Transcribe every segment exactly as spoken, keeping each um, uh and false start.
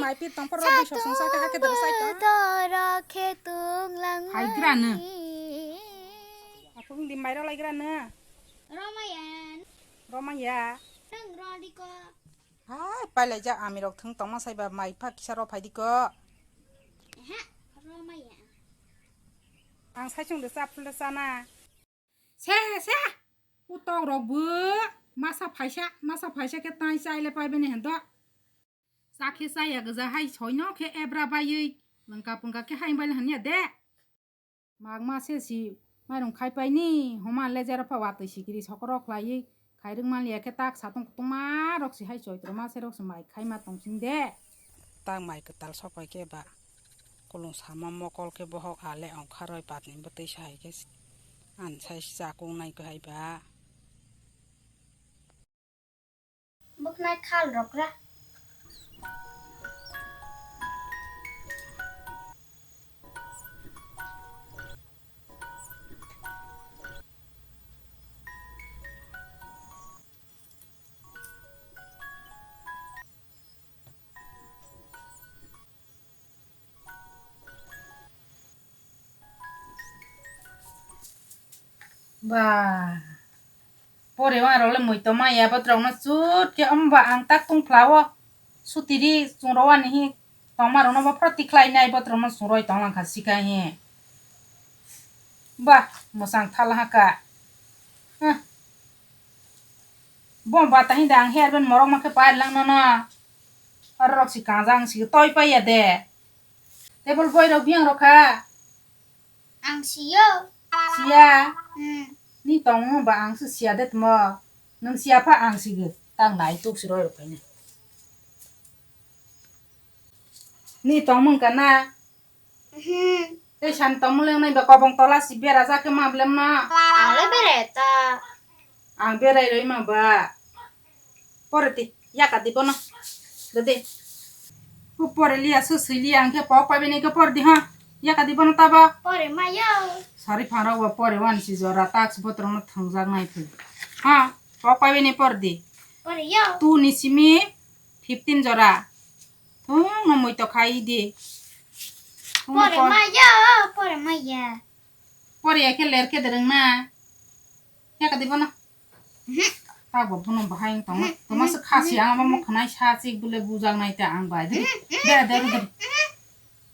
Ai pi tong poro dui sok song sa khe ha khe dara sai tong. Doro khe tung lang. Hai gra no. Mani. Aphung di mairo lai gra no. Romaya. Romaya. Nang rodi ko. Hai, pailai ja, ami rok thung tongma saiba, mai pha kisa rw phai di ko. Ehe, rw maya. Ang sai chung de cha phul de cha na. Se, se, u tok rok bo masa phaisa, masa phaisa khe tai chai le pai bini hendo. Cha khe chaya gja hai soi no khe ebra baiwi, lwngka pungka khe hai bai le hanya de. Magma se si mairung khai paini, homa le jera pha watwi sikiri sokoro khlaiwi, khairung man liya khe tak satung kutungma rok si hai choitro mase rok si mai khai ma tong sing de. Tak mai kwtal sok pai khe ba kulung sama mokol khe bohok ale ongkha roi patni bwtwi sai khe an sai si chakung nai khe hai ba. Bwkhnai khal rok ra. Ba. Pore wan rok le mui tongma ya botrok no chut khe omba ang tak tung phlao. Sutiri chungrok wani hi tongma rok no bo phoro tikhlai nai botrok no chungroi tong lang kha sika hi. Ba, mwsang thala ha ka. Huh. Bo ba ta hi da ang hair band morok ma khe pai lang no no. Aro rok si kanja ang si toi pai ya de. Table boy rok biyang rok kha. Ang siyo. Siya? Hmm. Ni tongmung ba ang se siya de tmo. Nung siya pha ang sigi. Tang nai tuk si roi rok khaina. Ni tongmung kana? Hmm. Tei san tongmung leng nai ba kobong tola si bera ja khe ma blem na. Ang le bere ta. Ang berai roi ma ba. Pore di, yaka di bono. Dede. Ku pore liya, su sui liya, angke pok pai bini ke pore di ha. Yaka di bono taba. Pore mayo. Sari pharo bo pore wan si jora tax botro no thwngjak nai phi. Ha, pok pai bini pore di. Pore yo. Two ni simi fifteen jora. Thung no mui to khai di. Thung no pore pore. Mayo, pore maya. Pore ya khe ler khe dereng na. Yaka di bono. Mhm. Ta bo bono bahai tong. Mhm. Toma se khasi ang mo khonai sa chik bole bujak nai ta ang bai. Dede. Mhm. Bera de de.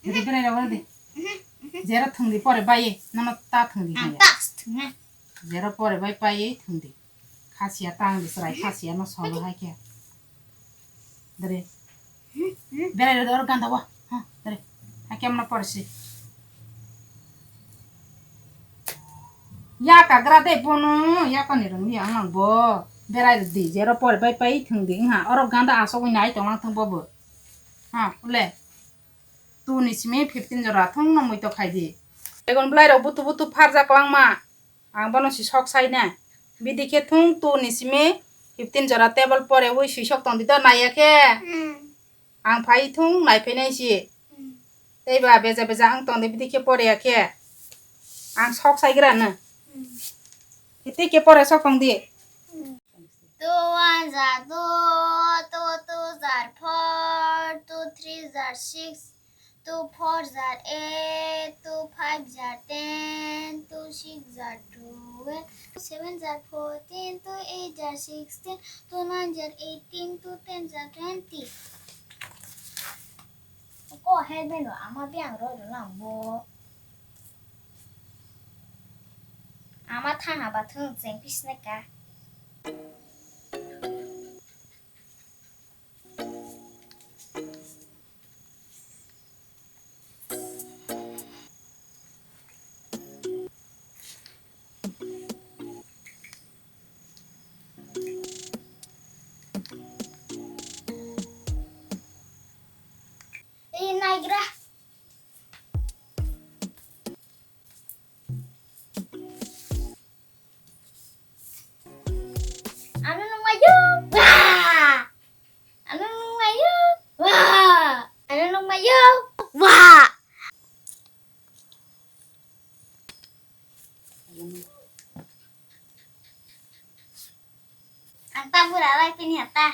Dede bera de de. Mhm. Jera thung di pore bai. Nono ta thung di. Ang ta thung. Jera pore bai pai thung di. Khasiya tang di chwrai khasiya no solo hai khe. Dere. Berai rw oro ganda wa. Ha, dere. Hai khe amna porsi. Ya kagra de bono, ya kani rwngni ang ang bo. Berai rw di, jero pore bai pai thwng di wngha. Oro ganda asogwi nai tong lang thwng bobo. Ha, ule. Two ni simi fifteen jora thung no mui to khai di. Egon belai rok butu butu pharjak langma. Ang bono si sok sai na. Bidi khe thung two ni simi fifteen jora table pore ui si sok tong di do naiya khe. Hmm. Ang phai thung nai phai nai si. Hmm. Tei ba beja beja ang tong di bidi khe pore ya khe. Ang sok sai gra na. Hmm. Tei khe pore sok tong di. Hmm. Two ones are two, two twos are four, two threes are six, two fours are eight, two fives are ten, two sixes are twelve, two sevens are fourteen, two eights are sixteen, two nines are eighteen, two tens are twenty. Ko helmet no ama biang roi rw lang bo. Ama thang ha ba thung cheng pis ne ka. Ei naigra. Ano nung mayo. Wah! Ano nung mayo. Wah! Ano nung mayo. Wah! Ang ta bura lai pini ata.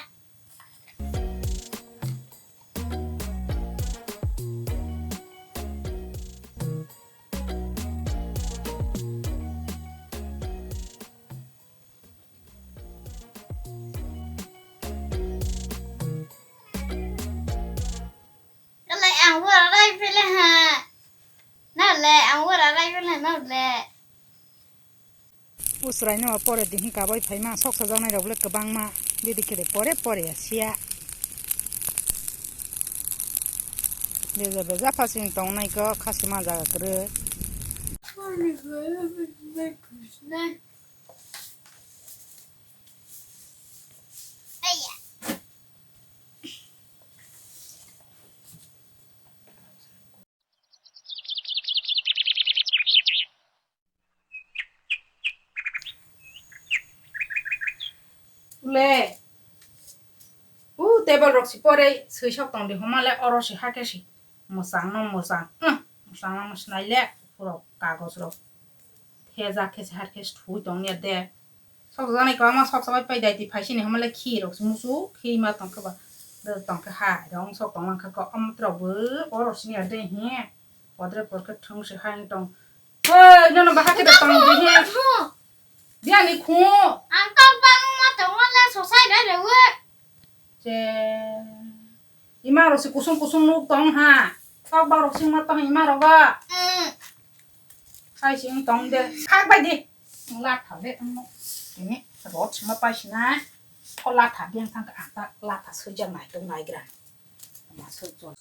Chwraino pore dihni kabai phaima sok sajaknai rok le kwbangma. Bidi khe de pore pore ya siya. Beja beja phasing tongnai ko khasima jaga kwrwi. Ule. U table rok si pore swi sok tong di homa le oro si ha khe si. Mwchang no mwchang. Uhm, mwchang no mwsnai le. Puro kagoj rok. Thejak khe si har khe si thui tong ya de. Sok jani kwbangma sok sabai pai dai ti phai sini homa le khi rok si musu khi ma tong khe ba. De tong khe hai rong sok tong lang kha ko am trok bo oro sini ya de he. Podre por khe thung si hai tong. Hei, nono bahai khe tong di he. Biyani khu. Ang tok bang ma tong le sosai dai re we. Je. Ima rok si kusung kusung nuk tong ha. Tok bang rok si ma tong ima rok ba. Mm. Sai si tong de. Khak bai di. Latha de. Ini rot si ma pai si na. Ko latha de ang thang ka ta latha sujak nai tong nai gran. Ma sujak.